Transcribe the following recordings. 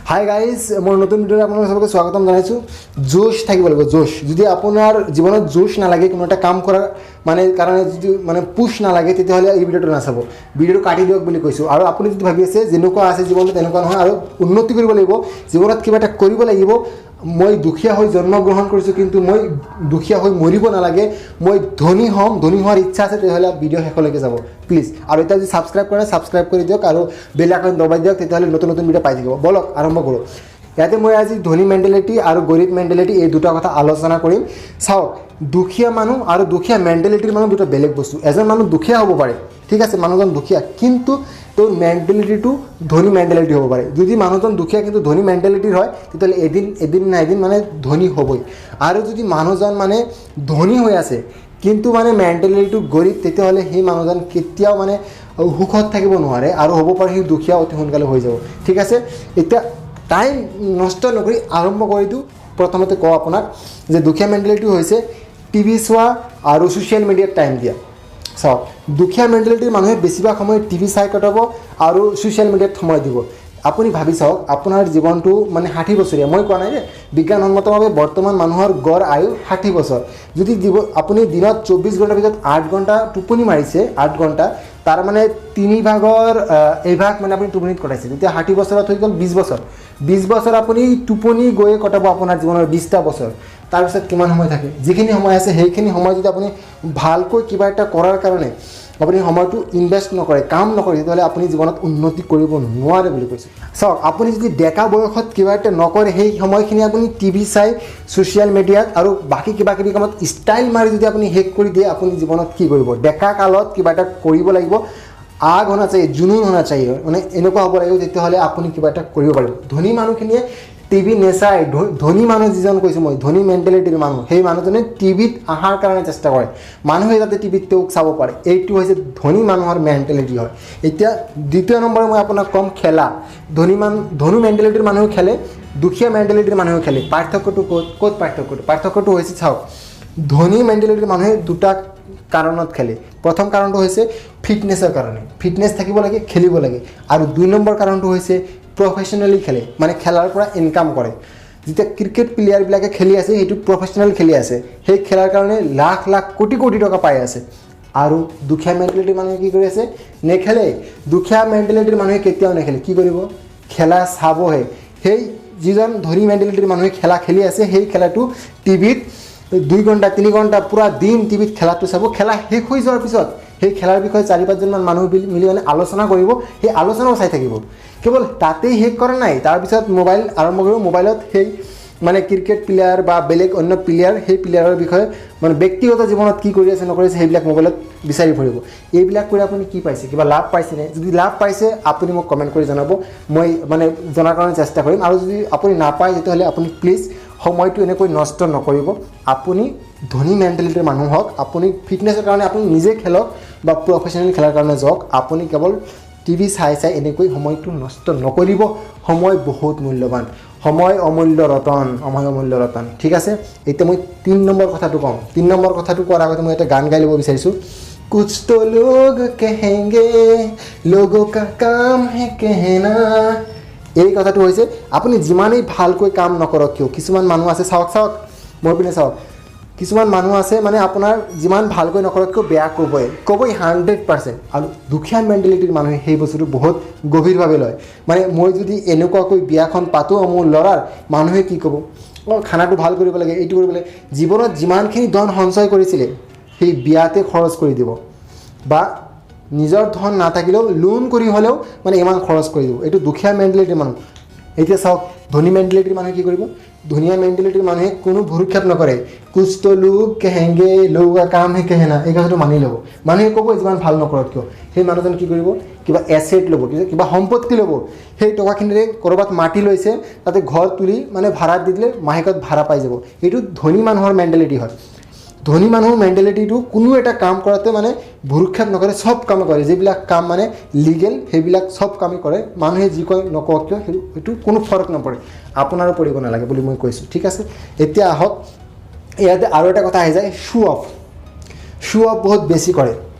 Hi guys, মোৰ নতুন ভিডিঅ'ত আপোনালোক চবকে স্বাগতম জনাইছোঁ। জোচ থাকিব লাগিব, জোচ। যদি আপোনাৰ জীৱনত জোচ নালাগে, কোনো এটা কাম কৰাৰ মানে কাৰণে যদি মানে পুছ নালাগে, তেতিয়াহ'লে এই ভিডিঅ'টো নাচাব, ভিডিঅ'টো কাটি দিয়ক বুলি কৈছোঁ। আৰু আপুনি যদি ভাবি আছে যেনেকুৱা আছে জীৱনটো তেনেকুৱা নহয় আৰু উন্নতি কৰিব লাগিব, জীৱনত কিবা এটা কৰিব লাগিব, মই দুখীয়া হৈ জন্মগ্ৰহণ কৰিছোঁ কিন্তু মই দুখীয়া হৈ মৰিব নালাগে, মই ধনী হ'ম, ধনী হোৱাৰ ইচ্ছা আছে, তেতিয়াহ'লে ভিডিঅ' শেষলৈকে যাব প্লিজ। আৰু এতিয়া যদি ছাবস্ক্ৰাইব কৰে, ছাবস্ক্ৰাইব কৰি দিয়ক আৰু বেল আইকন দবাই দিয়ক, তেতিয়াহ'লে নতুন নতুন ভিডিঅ' পাই থাকিব। ব'লক আৰম্ভ কৰোঁ। ইয়াতে মই আজি ধনী মেণ্টেলিটি আৰু গৰীব মেণ্টেলিটি এই দুটা কথা আলোচনা কৰিম। চাওক, দুখীয়া মানুহ আৰু দুখীয়া মেণ্টেলিটিৰ মানুহ দুটা বেলেগ বস্তু। এজন মানুহ দুখীয়া হ'ব পাৰে, ঠিক আছে, মানুহজন দুখীয়া, কিন্তু তেওঁৰ মেণ্টেলিটিটো ধনী মেণ্টেলিটি হ'ব পাৰে। যদি মানুহজন দুখীয়া কিন্তু ধনী মেণ্টেলিটিৰ হয়, তেতিয়াহ'লে এদিন না এদিন মানে ধনী হ'বই। আৰু যদি মানুহজন মানে ধনী হৈ আছে কিন্তু মানে মেণ্টেলিটিটো গৰীব, তেতিয়াহ'লে সেই মানুহজন কেতিয়াও মানে সুখত থাকিব নোৱাৰে আৰু হ'ব পাৰে সি দুখীয়া অতি সোনকালে হৈ যাব। ঠিক আছে, এতিয়া টাইম নষ্ট নকৰি আৰম্ভ কৰি দিওঁ। প্ৰথমতে কওঁ আপোনাক যে দুখীয়া মেণ্টেলিটি হৈছে টিভি চোৱা আৰু ছ'চিয়েল মিডিয়াত টাইম দিয়া। চাওক, দুখীয়া মেণ্টেলিটিৰ মানুহে বেছিভাগ সময় টিভি চাই কটাব আৰু ছ'চিয়েল মিডিয়াত সময় দিব। আপুনি ভাবি চাওক, আপোনাৰ জীৱনটো মানে 60 বছৰীয়া, মই কোৱা নাই যে, বিজ্ঞানসন্মতভাৱে বৰ্তমান মানুহৰ গড় আয়ু 60 বছৰ। যদি আপুনি দিনত 24 ঘণ্টাৰ ভিতৰত 8 ঘণ্টা টোপনি মাৰিছে, 8 ঘণ্টা, তাৰ মানে তিনি ভাগৰ এভাগ মানে আপুনি টোপনিত কটাইছে। তেতিয়া 60 বছৰত হৈ গ'ল 20 বছৰ। 20 বছৰ আপুনি টোপনি গৈয়ে কটাব আপোনাৰ জীৱনৰ 20টা বছৰ। তাৰপিছত কিমান সময় থাকে? যিখিনি সময় আছে, সেইখিনি সময় যদি আপুনি ভালকৈ কিবা এটা কৰাৰ কাৰণে আপুনি সময়টো ইনভেষ্ট নকৰে, কাম নকৰে, তেতিয়াহ'লে আপুনি জীৱনত উন্নতি কৰিব নোৱাৰে বুলি কৈছোঁ। চাওক, আপুনি যদি ডেকা বয়সত কিবা এটা নকৰে, সেই সময়খিনি আপুনি টিভি চাই, ছ'চিয়েল মিডিয়াত আৰু বাকী কিবা কিবি কামত ষ্টাইল মাৰি যদি আপুনি শেষ কৰি দিয়ে, আপুনি জীৱনত কি কৰিব? ডেকা কালত কিবা এটা কৰিব লাগিব। आग होना चाहिए, जुनून होना चाहिए, মানে এনেকুৱা হ'ব লাগিব, তেতিয়াহ'লে আপুনি কিবা এটা কৰিব পাৰিব। ধনী মানুহখিনিয়ে টিভি নেচায়। ধনী মানুহ যিজন কৈছোঁ মই, ধনী মেণ্টেলিটিৰ মানুহ, সেই মানুহজনে টিভিত অহাৰ কাৰণে চেষ্টা কৰে, মানুহে যাতে টিভিত তেওঁক চাব পাৰে। এইটো হৈছে ধনী মানুহৰ মেণ্টেলিটি হয়। এতিয়া দ্বিতীয় নম্বৰে মই আপোনাক ক'ম খেলা। ধনী মেণ্টেলিটিৰ মানুহেও খেলে, দুখীয়া মেণ্টেলিটিৰ মানুহেও খেলে। পাৰ্থক্যটো ক'ত ক'ত পাৰ্থক্যটো পাৰ্থক্যটো হৈছে, চাওক, ধনী মেণ্টেলিটিৰ মানুহে দুটা কাৰণত খেলে। প্ৰথম কাৰণটো হৈছে ফিটনেছৰ কাৰণে, ফিটনেছ থাকিব লাগে, খেলিব লাগে। আৰু 2 নম্বৰ কাৰণটো হৈছে প্ৰফেচনেলি খেলে, মানে খেলাৰ পৰা ইনকাম কৰে। যেতিয়া ক্ৰিকেট প্লেয়াৰবিলাকে খেলি আছে, সেইটো প্ৰফেচনেল খেলি আছে, সেই খেলাৰ কাৰণে লাখ লাখ কোটি কোটি টকা পাই আছে। আৰু দুখীয়া মেণ্টেলিটিৰ মানুহে কি কৰি আছে? নেখেলে। দুখীয়া মেণ্টেলিটিৰ মানুহে কেতিয়াও নেখেলে। কি কৰিব? খেলা চাবহে। সেই যিজন ধনী মেণ্টেলিটিৰ মানুহে খেলা খেলি আছে, সেই খেলাটো টিভিত 2 ঘণ্টা, 3 ঘণ্টা, পূৰা দিন টিভিত খেলাটো চাব। খেলা শেষ হৈ যোৱাৰ পিছত সেই খেলাৰ বিষয়ে চাৰি পাঁচজনমান মানুহ মিলি মানে আলোচনা কৰিব, সেই আলোচনাও চাই থাকিব। কেৱল তাতেই শেষ কৰা নাই, তাৰপিছত মোবাইল আৰম্ভ কৰিব। মোবাইলত সেই মানে ক্ৰিকেট প্লেয়াৰ বা বেলেগ অন্য প্লেয়াৰ, সেই প্লেয়াৰৰ বিষয়ে মানে ব্যক্তিগত জীৱনত কি কৰি আছে নকৰি আছে, সেইবিলাক মোবাইলত বিচাৰি ফুৰিব। এইবিলাক কৰি আপুনি কি পাইছে? কিবা লাভ পাইছেনে? যদি লাভ পাইছে, আপুনি মোক কমেণ্ট কৰি জনাব, মই মানে জনাৰ কাৰণে চেষ্টা কৰিম। আৰু যদি আপুনি নাপায়, তেতিয়াহ'লে আপুনি প্লিজ সময়টো এনেকৈ নষ্ট নকৰিব। আপুনি ধনী মেণ্টেলিটিৰ মানুহ হওক। আপুনি ফিটনেছৰ কাৰণে আপুনি নিজে খেলক বা প্ৰফেচনেল খেলাৰ কাৰণে যাওক। আপুনি কেৱল টিভি চাই চাই এনেকৈ সময়টো নষ্ট নকৰিব। সময় বহুত মূল্যৱান। সময় অমূল্য ৰতন, সময় অমূল্য ৰতন। ঠিক আছে, এতিয়া মই 3 নম্বৰ কথাটো ক'ম। 3 নম্বৰ কথাটো কোৱাৰ আগতে মই এটা গান গাই ল'ব বিচাৰিছোঁ। कुछ तो लोग कहेंगे, लोगों का काम है कहना। এই কথাটো হৈছে, আপুনি যিমানেই ভালকৈ কাম নকৰক কিয়, কিছুমান মানুহ আছে, চাওক চাওক, মোৰ পিনে চাওক, কিছুমান মানুহ আছে মানে আপোনাৰ যিমান ভালকৈ নকৰক কিয় বেয়া ক'বই ক'বই, 100%। আৰু দুখীয়া মেণ্টেলিটিৰ মানুহে সেই বস্তুটো বহুত গভীৰভাৱে লয়। মানে মই যদি এনেকুৱাকৈ বিয়াখন পাতোঁ মোৰ ল'ৰাৰ, মানুহে কি ক'ব? অঁ, খানাটো ভাল কৰিব লাগে, এইটো কৰিব লাগে। জীৱনত যিমানখিনি ধন সঞ্চয় কৰিছিলে, সেই বিয়াতে খৰচ কৰি দিব বা নিজৰ ধন নাথাকিলেও লোন কৰি হ'লেও মানে ইমান খৰচ কৰি দিব। এইটো দুখীয়া মেণ্টেলিটিৰ মানুহ। এতিয়া চাওক, ধনী মেণ্টেলিটিৰ মানুহে কি কৰিব? ধনীয়া মেণ্টেলিটিৰ মানুহে কোনো ভ্ৰূক্ষেপ নকৰে। कुछ तो लोग कहेंगे, लोगों का काम है कहना, এই কথাটো মানি ল'ব। মানুহে ক'ব, যিমান ভাল নকৰক কিয়। সেই মানুহজন কি কৰিব? কিবা এছেট ল'ব, কিবা সম্পত্তি ল'ব। সেই টকাখিনিৰে ক'ৰবাত মাটি লৈছে, তাতে ঘৰ তুলি মানে ভাড়াত দি দিলে মাহেকত ভাড়া পাই যাব। এইটো ধনী মানুহৰ মেণ্টেলিটি হয়। ধনী মানুহৰ মেণ্টেলিটিটো কোনো এটা কাম কৰাতে মানে ভ্ৰূক্ষেপ নকৰে, চব কাম কৰে। যিবিলাক কাম মানে লিগেল, সেইবিলাক চব কামেই কৰে। মানুহে যি কয় নকওক কিয়, সেইটো কোনো ফৰক নপৰে। আপোনাৰো পৰিব নালাগে বুলি মই কৈছোঁ। ঠিক আছে, এতিয়া আহক, ইয়াতে আৰু এটা কথা আহি যায়, শ্ব' অফ। শ্ব' অফ বহুত বেছি কৰে।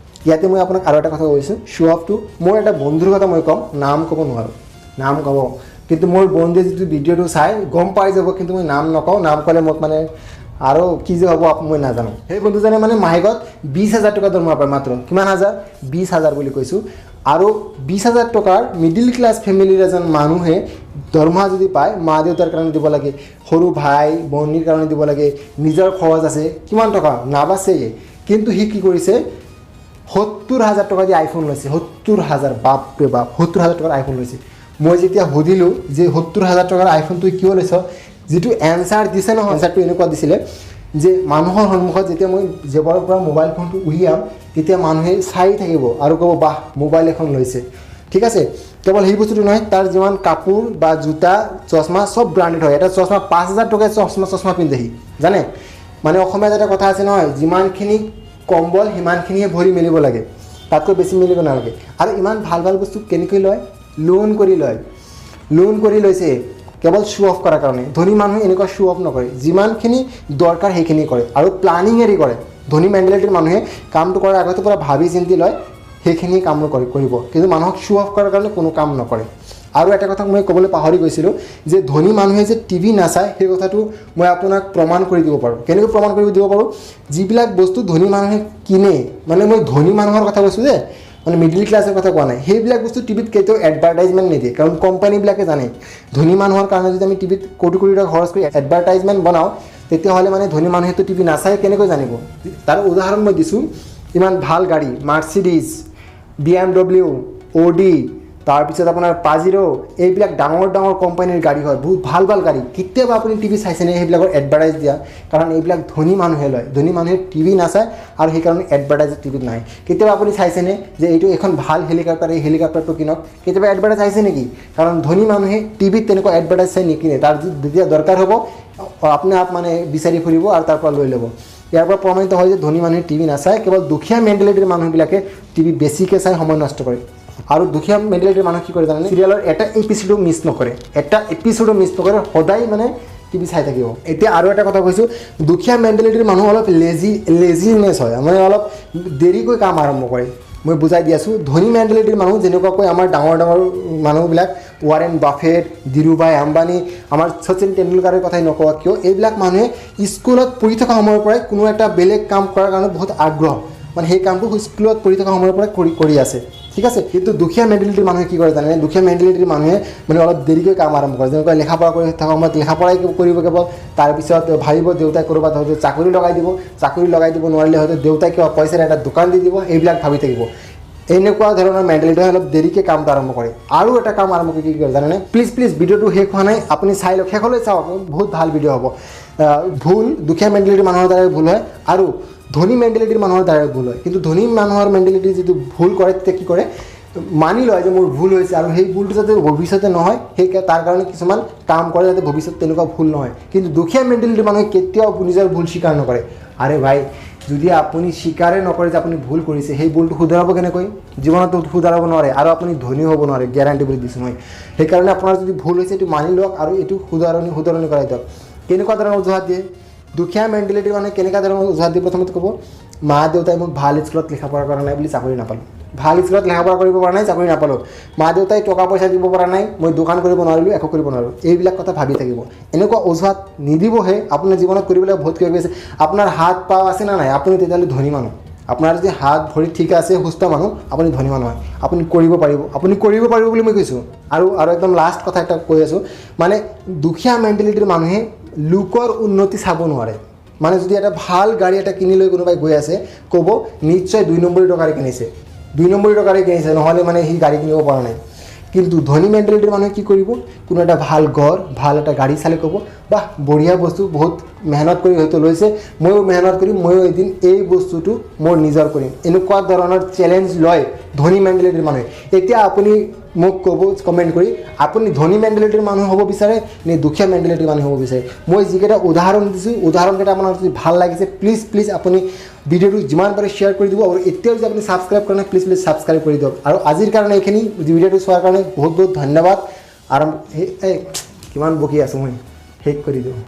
ইয়াতে মই আপোনাক আৰু এটা কথা কৈছোঁ, শ্ব' অফটো মোৰ এটা বন্ধুৰ কথা মই ক'ম, নাম ক'ব নোৱাৰোঁ, নাম ক'ব কিন্তু মোৰ বন্ধুৱে যিটো ভিডিঅ'টো চাই গম পাই যাব, কিন্তু মই নাম নকওঁ, নাম ক'লে মোক মানে আৰু কি যে হ'ব মই নাজানো। সেই বন্ধুজনে মানে মাহেকত 20,000 টকা দৰমহা পায় মাত্ৰ। কিমান হাজাৰ? 20,000 বুলি কৈছোঁ। আৰু 20,000 টকাৰ মিডিল ক্লাছ ফেমিলিৰ এজন মানুহে দৰমহা যদি পায়, মা দেউতাৰ কাৰণে দিব লাগে, সৰু ভাই ভনীৰ কাৰণে দিব লাগে, নিজৰ খৰচ আছে, কিমান টকা নাবাচেই। কিন্তু সি কি কৰিছে, 70,000 টকা দি আইফোন লৈছে। 70,000, বাপৰে বাপ, 70,000 টকাৰ আইফোন লৈছে। মই যেতিয়া সুধিলোঁ যে 70,000 টকাৰ আইফোন তুই কিয় লৈছ, যিটো এনচাৰ দিছে নহয়, এনচাৰটো এনেকুৱা দিছিলে যে মানুহৰ সন্মুখত যেতিয়া মই জেপৰ পৰা মোবাইল ফোনটো উলিয়াম, তেতিয়া মানুহে চাই থাকিব আৰু ক'ব বাহ, মোবাইল এখন লৈছে। ঠিক আছে, কেৱল সেই বস্তুটো নহয়, তাৰ যিমান কাপোৰ বা জোতা, চশমা চব ব্ৰাণ্ডেড হয়। এটা চশমা 5,000 টকীয়া চশমা পিন্ধে সি, জানে? মানে অসমীয়াত এটা কথা আছে নহয়, যিমানখিনি কম্বল সিমানখিনিয়ে ভৰি মেলিব লাগে, তাতকৈ বেছি মেলিব নালাগে। আৰু ইমান ভাল ভাল বস্তু কেনেকৈ লয়? লোন কৰি লয়। লোন কৰি লৈছে কেৱল শ্ব' অফ কৰাৰ কাৰণে। ধনী মানুহে এনেকুৱা শ্ব' অফ নকৰে, যিমানখিনি দৰকাৰ সেইখিনি কৰে আৰু প্লানিঙেৰে কৰে। ধনী মেণ্টেলিটিৰ মানুহে কামটো কৰাৰ আগতে পূৰা ভাবি চিন্তি লয়, সেইখিনি কাম কৰিব, কিন্তু মানুহক শ্ব' অফ কৰাৰ কাৰণে কোনো কাম নকৰে। আৰু এটা কথা মই ক'বলৈ পাহৰি গৈছিলোঁ যে ধনী মানুহে যে টিভি নাচায়, সেই কথাটো মই আপোনাক প্ৰমাণ কৰি দিব পাৰোঁ। কেনেকৈ প্ৰমাণ কৰি দিব পাৰোঁ? যিবিলাক বস্তু ধনী মানুহে কিনে, মানে মই ধনী মানুহৰ কথা কৈছোঁ যে, মানে মিডিল ক্লাছৰ কথা কোৱা নাই, সেইবিলাক বস্তু টিভিত কেতিয়াও এডভাৰটাইজমেণ্ট নিদিয়ে। কাৰণ কোম্পানীবিলাকে জানে ধনী মানুহৰ কাৰণে যদি আমি টিভিত কোটি কোটি টকা খৰচ কৰি এডভাৰটাইজমেণ্ট বনাওঁ, তেতিয়াহ'লে মানে ধনী মানুহেতো টিভি নাচায়, কেনেকৈ জানিব? তাৰ উদাহৰণ মই দিছোঁ, ইমান ভাল গাড়ী মাৰ্চিডিজ, BMW, Audi, তাৰপিছত আপোনাৰ পাজিৰ', এইবিলাক ডাঙৰ ডাঙৰ কোম্পানীৰ গাড়ী হয়, বহুত ভাল ভাল গাড়ী। কেতিয়াবা আপুনি টিভি চাইছেনে সেইবিলাকৰ এডভাৰটাইজ দিয়া? কাৰণ এইবিলাক ধনী মানুহে লয়, ধনী মানুহে টিভি নাচায় আৰু সেইকাৰণে এডভাৰটাইজ টিভিত নাহে। কেতিয়াবা আপুনি চাইছেনে যে এইটো এখন ভাল হেলিকপ্টাৰ, এই হেলিকপ্টাৰটো কিনক, কেতিয়াবা এডভাৰটাইজ আহিছে নেকি? কাৰণ ধনী মানুহে টিভিত তেনেকুৱা এডভাৰটাইজ চাই নিকিনে, তাৰ যেতিয়া দৰকাৰ হ'ব আপুনি আপ মানে বিচাৰি ফুৰিব আৰু তাৰ পৰা লৈ ল'ব। ইয়াৰ পৰা প্ৰমাণিত হয় যে ধনী মানুহে টিভি নাচায়, কেৱল দুখীয়া মেণ্টেলিটিৰ মানুহবিলাকে টিভি বেছিকৈ চাই সময় নষ্ট কৰে। আৰু দুখীয়া মেণ্টেলিটিৰ মানুহ কি কৰে জানেনে? চিৰিয়েলৰ এটা এপিচডো মিছ নকৰে, এটা এপিচডো মিছ নকৰে, সদায় মানে টিভি চাই থাকিব। এতিয়া আৰু এটা কথা কৈছোঁ, দুখীয়া মেণ্টেলিটিৰ মানুহ অলপ লেজিনেছ হয়, মানে অলপ দেৰিকৈ কাম আৰম্ভ কৰে। মই বুজাই দি আছোঁ, ধনী মেণ্টেলিটিৰ মানুহ যেনেকুৱাকৈ আমাৰ ডাঙৰ ডাঙৰ মানুহবিলাক, ৱাৰেন বাফেট, ধীৰুভাই আম্বানী, আমাৰ শচীন তেণ্ডুলকাৰৰ কথাই নকওঁ কিয়, এইবিলাক মানুহে স্কুলত পঢ়ি থকা সময়ৰ পৰাই কোনো এটা বেলেগ কাম কৰাৰ কাৰণে বহুত আগ্ৰহ, মানে সেই কামটো স্কুলত পঢ়ি থকা সময়ৰ পৰাই কৰি আছে। ঠিক আছে, কিন্তু দুখীয়া মেণ্টেলিটিৰ মানুহে কি কৰে জানেনে? দুখীয়া মেণ্টেলিটিৰ মানুহে মানে অলপ দেৰিকৈ কাম আৰম্ভ কৰে। যেনেকুৱা লেখা পঢ়া কৰি থকা সময়ত লেখা পঢ়াই কৰিব কেৱল, তাৰপিছত ভাবিব দেউতাই ক'ৰবাত হয়তো চাকৰি লগাই দিব, চাকৰি লগাই দিব নোৱাৰিলে হয়তো দেউতাই কিবা পইচাৰ এটা দোকান দি দিব, এইবিলাক ভাবি থাকিব। এনেকুৱা ধৰণৰ মেণ্টেলিটি অলপ দেৰিকৈ কামটো আৰম্ভ কৰে। আৰু এটা কাম আৰম্ভ কৰি কি কৰে জানেনে? প্লিজ প্লিজ ভিডিঅ'টো শেষ হোৱা নাই, আপুনি চাই লওক, শেষলৈ চাওক, বহুত ভাল ভিডিঅ' হ'ব। ভুল দুখীয়া মেণ্টেলিটিৰ মানুহৰ দ্বাৰাই ভুল হয় আৰু ধনী মেণ্টেলিটিৰ মানুহৰ দ্বাৰাই ভুল হয়। কিন্তু ধনী মানুহৰ মেণ্টেলিটি যিটো ভুল কৰে, তেতিয়া কি কৰে, মানি লয় যে মোৰ ভুল হৈছে আৰু সেই ভুলটো যাতে ভৱিষ্যতে নহয়, সেই তাৰ কাৰণে কিছুমান কাম কৰে যাতে ভৱিষ্যত তেনেকুৱা ভুল নহয়। কিন্তু দুখীয়া মেণ্টেলিটিৰ মানুহে কেতিয়াও নিজৰ ভুল স্বীকাৰ নকৰে। আৰে ভাই, যদি আপুনি স্বীকাৰে নকৰে যে আপুনি ভুল কৰিছে, সেই ভুলটো শুধৰাব কেনেকৈ? জীৱনতো শুধৰাব নোৱাৰে আৰু আপুনি ধনী হ'ব নোৱাৰে, গেৰাণ্টি বুলি দিছোঁ মই। সেইকাৰণে আপোনাৰ যদি ভুল হৈছে এইটো মানি লওক আৰু এইটো শুধৰণি কৰাই দিয়ক। কেনেকুৱা ধৰণৰ অজুহাত দিয়ে দুখীয়া মেণ্টেলিটিৰ মানুহে? কেনেকুৱা ধৰণৰ অজুহাত দিয়ে? প্ৰথমতে ক'ব, মা দেউতাই মোক ভাল স্কুলত লিখা পঢ়া কৰা নাই বুলি চাকৰি নাপালোঁ, ভাল স্কুলত লেখা পঢ়া কৰিব পৰা নাই, চাকৰি নাপালোঁ, মা দেউতাই টকা পইচা দিব পৰা নাই, মই দোকান কৰিব নোৱাৰিলোঁ, একো কৰিব নোৱাৰিলোঁ, এইবিলাক কথা ভাবি থাকিব। এনেকুৱা অজুহাত নিদিবহে। আপোনাৰ জীৱনত কৰিবলৈ বহুত কিবা কিবি আছে। আপোনাৰ হাত পাও আছে নে নাই? আপুনি তেতিয়াহ'লে ধনী মানুহ। আপোনাৰ যদি হাত ভৰি ঠিক আছে, সুস্থ মানুহ, আপুনি ধনী মানুহ হয়, আপুনি কৰিব পাৰিব, আপুনি কৰিব পাৰিব বুলি মই কৈছোঁ। আৰু একদম লাষ্ট কথা এটা কৈ আছোঁ, মানে দুখীয়া মেণ্টেলিটিৰ মানুহে লোকৰ উন্নতি চাব নোৱাৰে। মানে যদি এটা ভাল গাড়ী এটা কিনি লৈ কোনোবাই গৈ আছে, ক'ব নিশ্চয় 2 নম্বৰী টকাৰে কিনিছে, 2 নম্বৰী টকাৰে কিনিছে, নহ'লে মানে সি গাড়ী কিনিব পৰা নাই। কিন্তু ধনী মেণ্টেলিটিৰ মানুহে কি কৰিব? কোনো এটা ভাল ঘৰ, ভাল এটা গাড়ী চালে ক'ব, বাহ, বঢ়িয়া বস্তু, বহুত মেহনত কৰি হয়তো লৈছে, ময়ো মেহনত কৰিম, ময়ো এদিন এই বস্তুটো মোৰ নিজৰ কৰিম। এনেকুৱা ধৰণৰ চেলেঞ্জ লয় ধনী মেণ্টেলিটিৰ মানুহে। এতিয়া আপুনি মোক ক'ব কমেণ্ট কৰি, আপুনি ধনী মেণ্টেলিটিৰ মানুহ হ'ব বিচাৰে নে দুখীয়া মেণ্টেলিটিৰ মানুহ হ'ব বিচাৰে? মই যিকেইটা উদাহৰণ দিছোঁ, উদাহৰণকেইটা আপোনাৰ যদি ভাল লাগিছে, প্লিজ প্লিজ আপুনি ভিডিঅ'টো যিমান পাৰে শ্বেয়াৰ কৰি দিব। আৰু এতিয়াও যদি আপুনি ছাবস্ক্ৰাইব কৰা নাই, প্লিজ প্লিজ ছাবস্ক্ৰাইব কৰি দিয়ক। আৰু আজিৰ কাৰণে এইখিনি, ভিডিঅ'টো চোৱাৰ কাৰণে বহুত বহুত ধন্যবাদ। আৰু এই কিমান বকি আছোঁ মই, শেষ কৰি দিওঁ।